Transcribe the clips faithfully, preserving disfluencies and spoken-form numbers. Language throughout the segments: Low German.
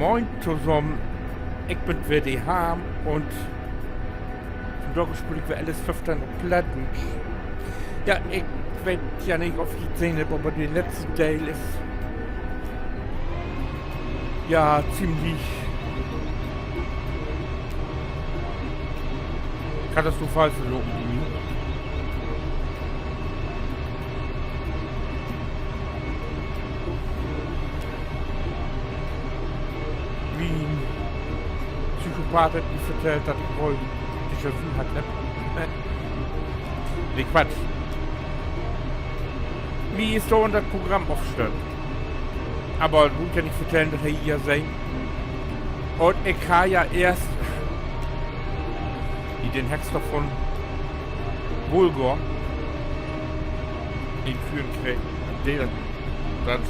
Moin tosamen, ik bün weer de Harm un vundaag speel ik weer L S föffteihn op Plattdüütsch. Ja, ik weet ja nich, of ji dat sehn hebbt, aver de letzte Deel is ja ziemlich katastrophal verlopen bi mi. Mien Psychopath hett mi vertellt, dat ik woll Déjà-vu hatt heff. Nee, Quatsch. Mi is dor dat Programm ofstört. Aver nu kann ik vertellen, dat he ja sehn. Un ik harr ja eerst hier den Hexer von Bulgor in Führen kregen. De dat, dat,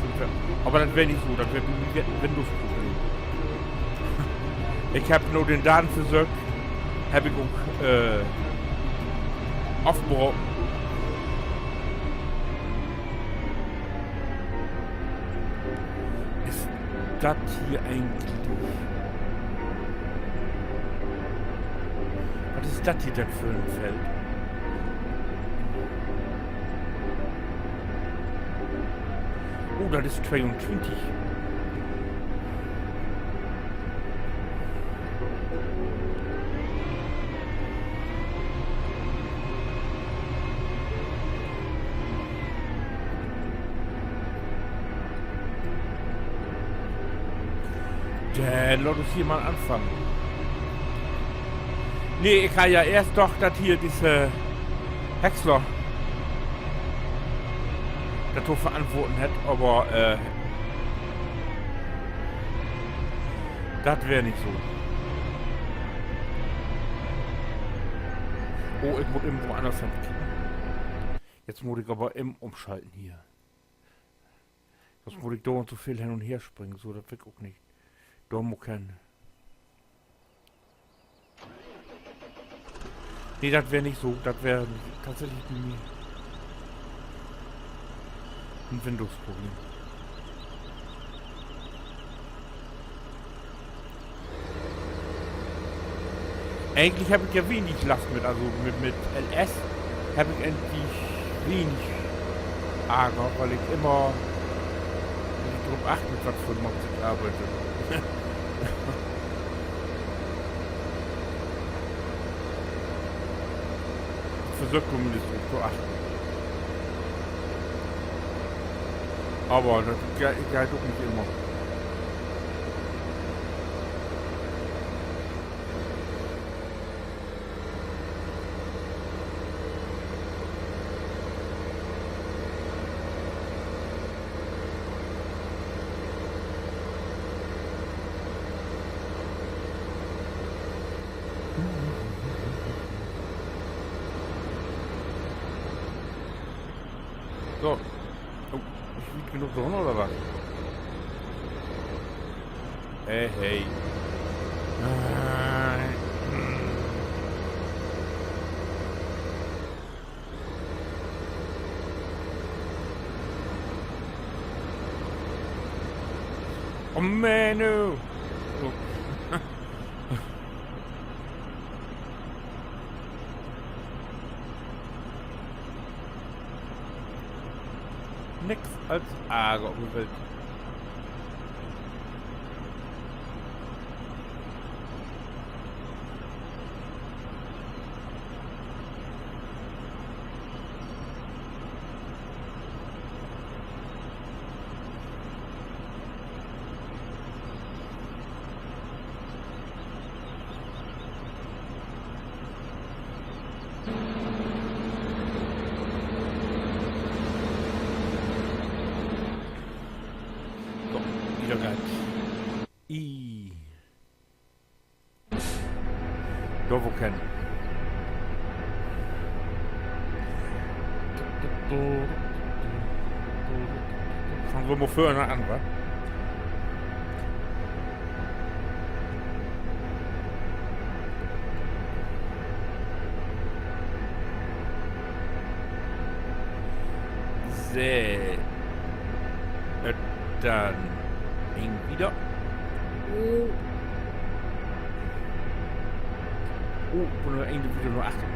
aver dat weer nich so, dat weer bi mi en Windows-Problem. Ik heff nu den Datenversöök, heff ik ok, äh, afbraken. Is dat hier egentlich, wat is dat hier denn för en Feld? Oh, dat is tweeuntwintig. Denn laat us hier mal anfangen. Nee, ik harr ja eerst dacht, dat hier disse Häcksler dat to verantwoorden hett, aver, äh, dat weer nich so. Oh, ik mutt even woanners hen kieken. Jetzt mutt ik aver even umschalten hier. Sünst mutt ik dor so veel hen un her springen, so, dat will ik ok nich. Dor mutt ik hen. Nee, dat weer nich so, dat weer tatsächlich bi mi en Windows-Problem. Egentlich heff ik ja wenig Last mit, also mit, mit L S heff ik egentlich wenig Arger, wiel ik immer drop acht, mit wat för Mods ik arbeid. Ik versöök tominnst drop to achten. Aver dat ge-, geiht ok nich immer. So. Oh, is wiet genoog dran, oder wat? Hey, hey. Oh, Menno. Oh. Nix as Arger op de Welt. So, wieder geht's. I. Dor, wo kann. Fangen wi mal vörne an, wa? So. Äh, denn Ding wieder. Oh, ik bün noch irgendwie noch achter.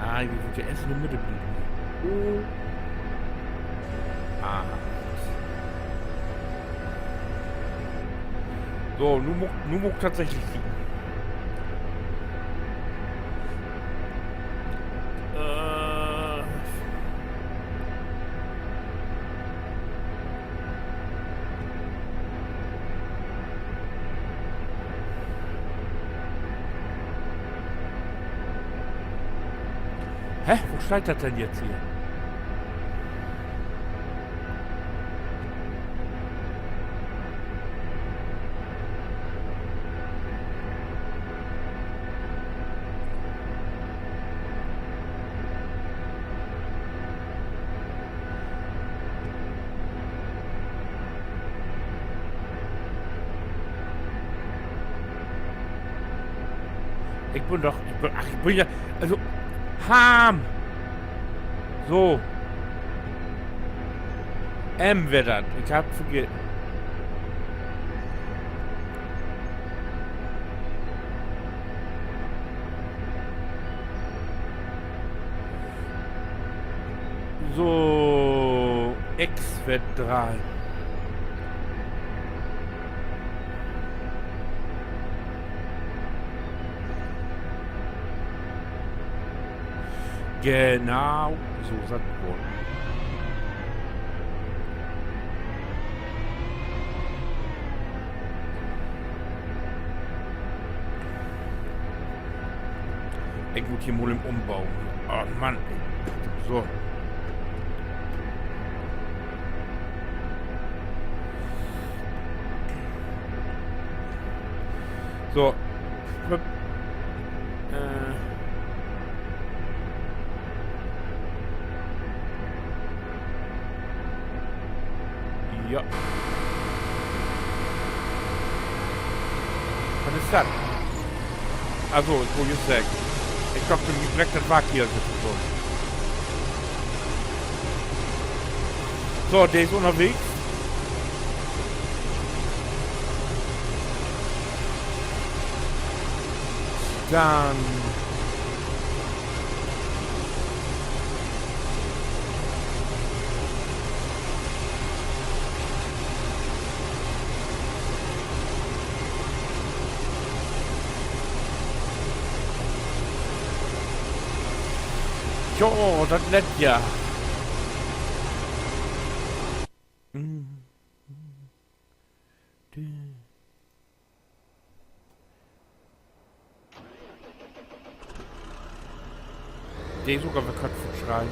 Ah, ik wull ja eerst in de Middel blieven. Oh. Ah. So, nu mutt, nu mutt tatsächlich kieken. Äh. Hä? Wo steiht dat denn jetzt hier? Ik bün doch, ik bün, ach, ik bün ja, also, Harm! So. M weer dat. Ik heff vergeten. So, X weer dree. Genau, so is dat woll. Ik mutt hier mal even umbuen. Oh Mann, ey. So. So. Hup. Äh. Ja. Wat is dat? Also, ik wull jüst seggen. Ik dach, de Black, dat weer hier so. So, de is ünnerwegens. Denn Jo, dat lett ja. Mm. De is ok al weer kort vör Schreien.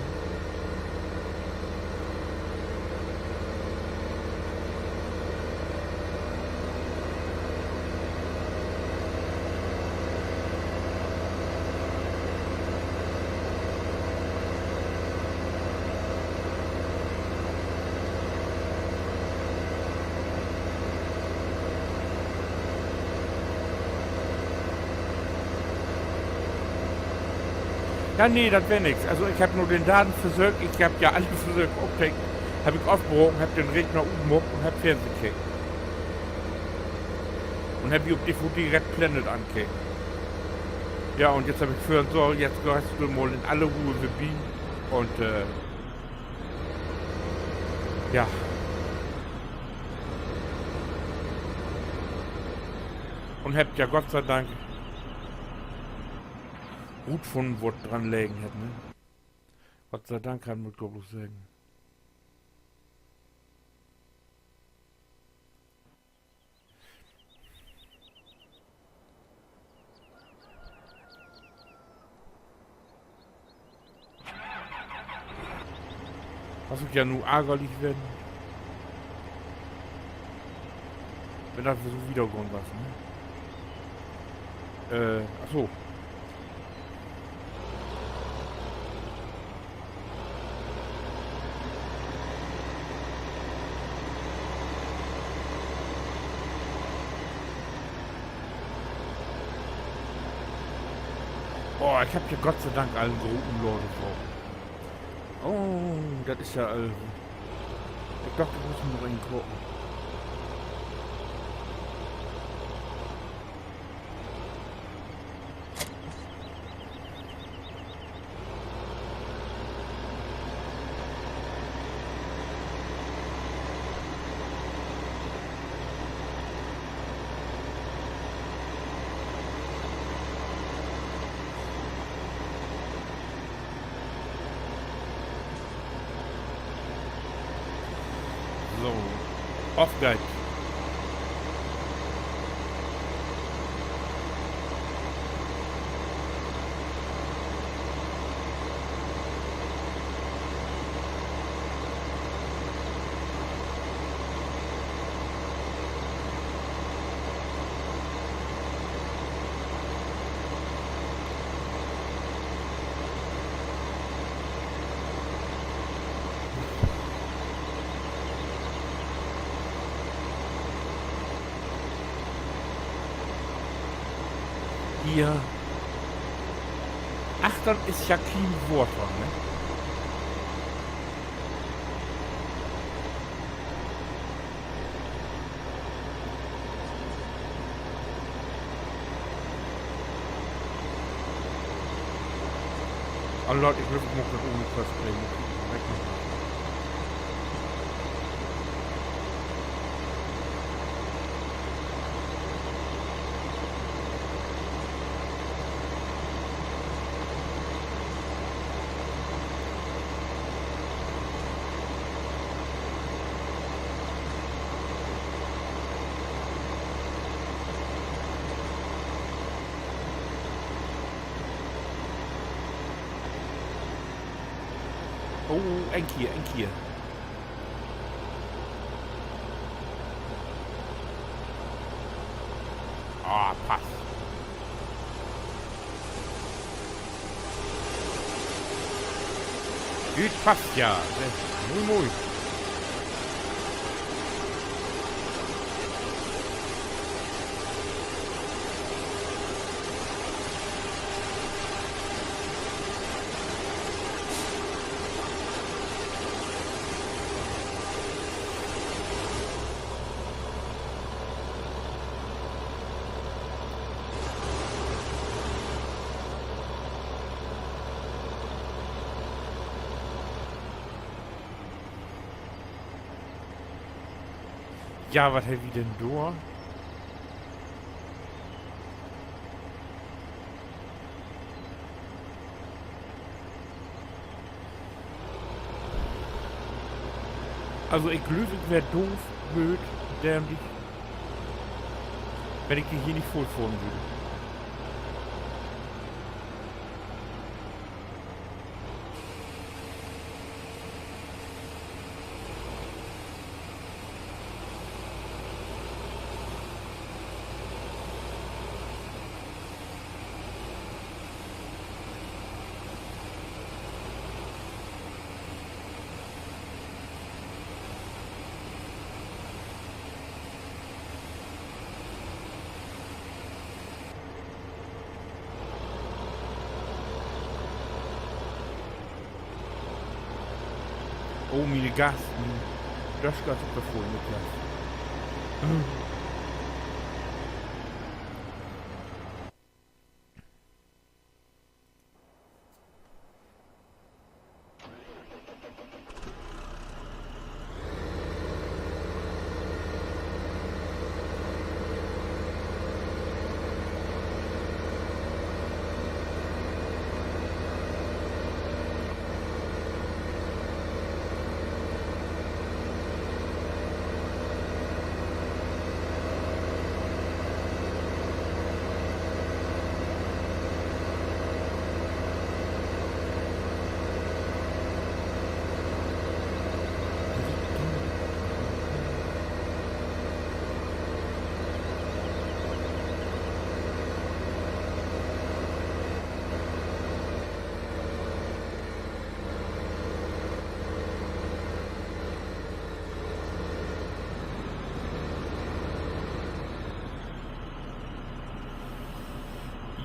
Ja, nee, dat weer nix. Also, ik heff nu den darden Versöök, ik heff ja alle Versöök opdeckt, heff ik afbroken, heff den Rechner utmaakt un heff Fernseh keken. Un heff mi op D V D Red Planet ankeken. Ja, un jetzt heff ik vörhen, so, jetzt geihst du mal in alle Ruhe vörbi. Un, äh, ja. Un heff ja Gott sei Dank rutfunnen, wo 't dran legen hett, ne? Gott sei Dank, kann man, glööv ik, seggen. Dat wull ja nu argerlich ween, wenn dat so wiedergahn was, ne? Äh, ach so. Oh, ik heff hier Gott sei Dank al en groten Laden vör. Oh, dat is ja, äh, ik dach, dor muss man noch een kopen. Of geiht. Hier achtern is ja kien Water, ne? Alla, ik glööv, ik mutt dat ohne Quest playen. Weg mit. Oh, een Keer, een Keer. Ah, passt. Dit passt ja. Moi, moi. Ja, wat hebbt wi denn dor? Also, ik glööv, ik weer doof, blööd, dämlich, wenn ik de hier nich vullfohren würr. Oh, miene Gassen. Dor schall ik befohlen mit Gas.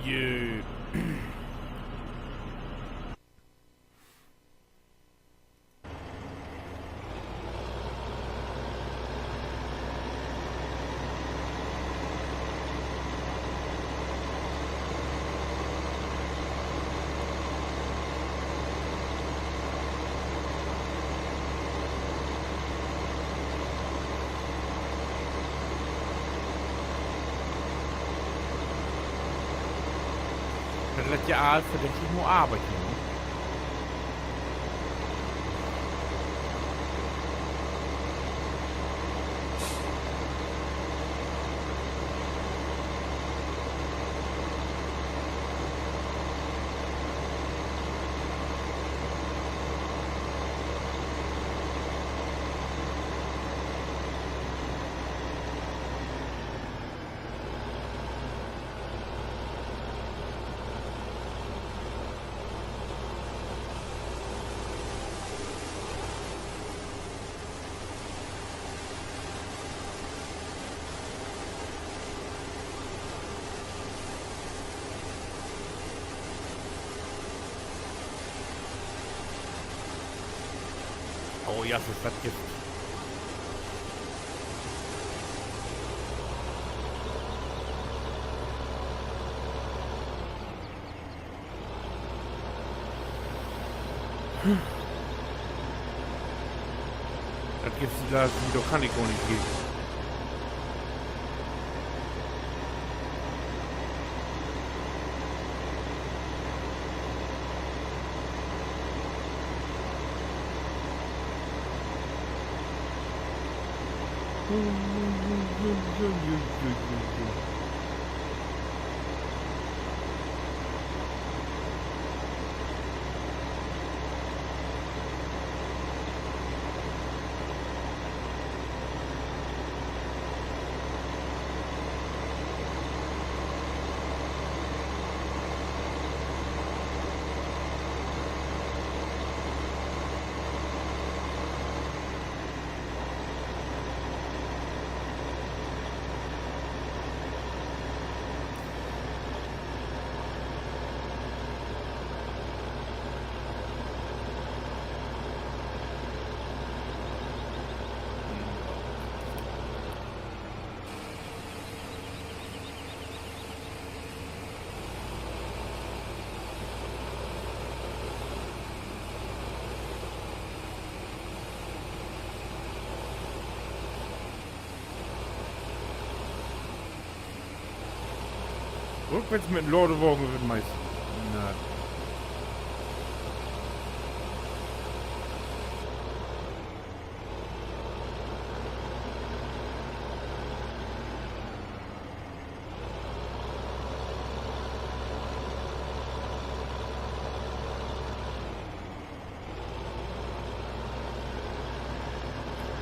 Jö. Dat lett ja all verdächtig na Arbeit hier, ne? Oh, Jesses, wat gifft. Dat gifft, dat, dor kann ik gor nich gegen. Rückwärts mit 'n Ladewagen wird meist. Na.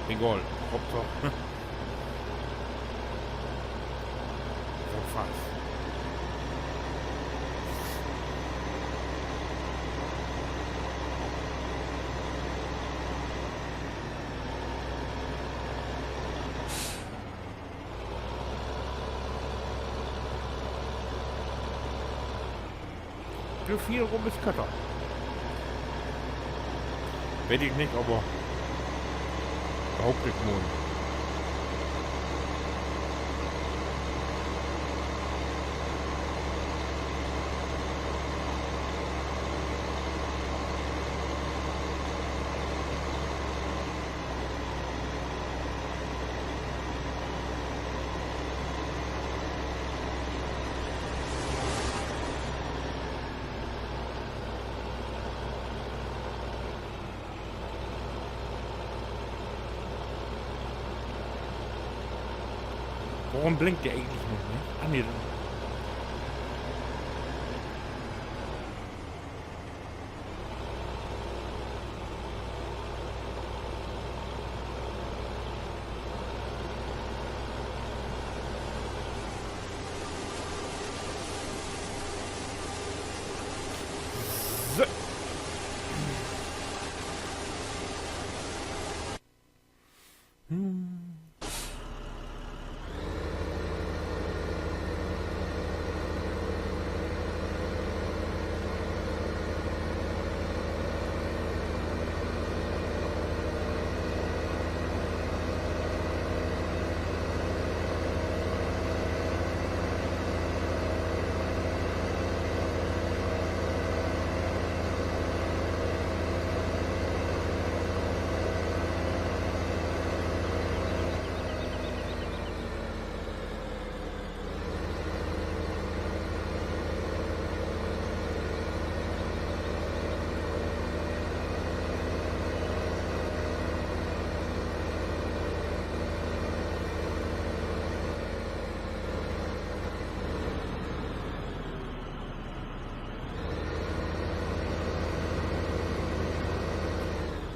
Egal, Hauptsache. So fast. De Vierergrupp is Kötter. Weet ik nich, aver behaupt ik mal. Warum blinkt der eigentlich noch nich? Ah, nee, so.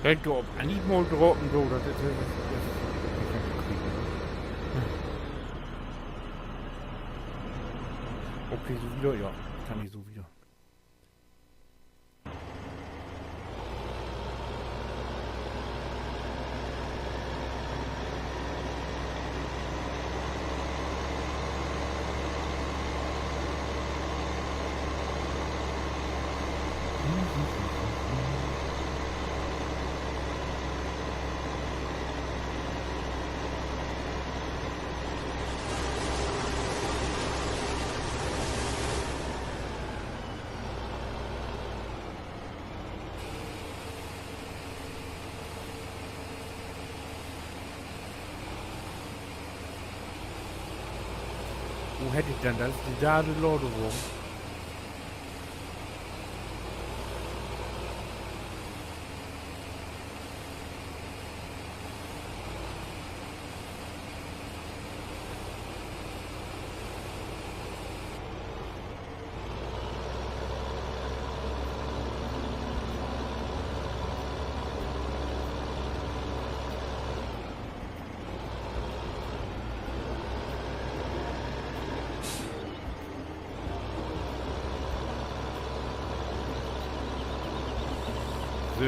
Wenn ik dor op Anhieb mal drapen do, dat is, dat is, dat is nich kriegen. Okay, so wieder, ja, kann ik so wieder. Weet ik denn, dat is de dörde Ladewagen. So.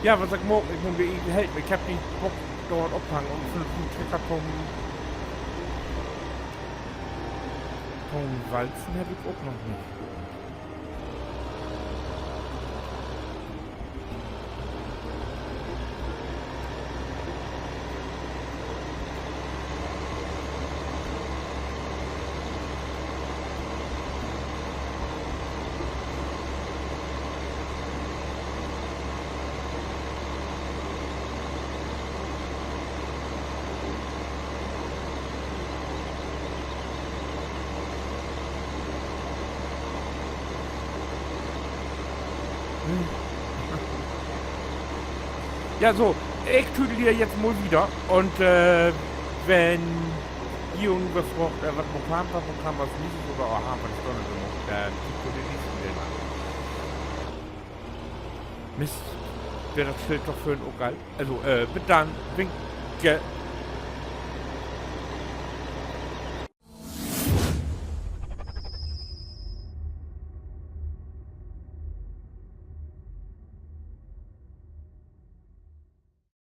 Ja, wat sall ik maken? Ik mutt mi helpen. Ik heff nich Bock, dor ophangen un fünf Trecker to'n, to'n Walzen heff ik ok noch nich. Ja, so, ik tüdel hier jetzt mal wieder un, äh, wenn ji nu fraagt, äh, wat maakt wi, wat maakt wi as nächstes oder, oh, hebbt wi dat noch nich maakt, denn kiekt jo den nächsten Deel an. Mist, weer dat Schild doch vörhen ok al. Also, äh, bit denn, winke.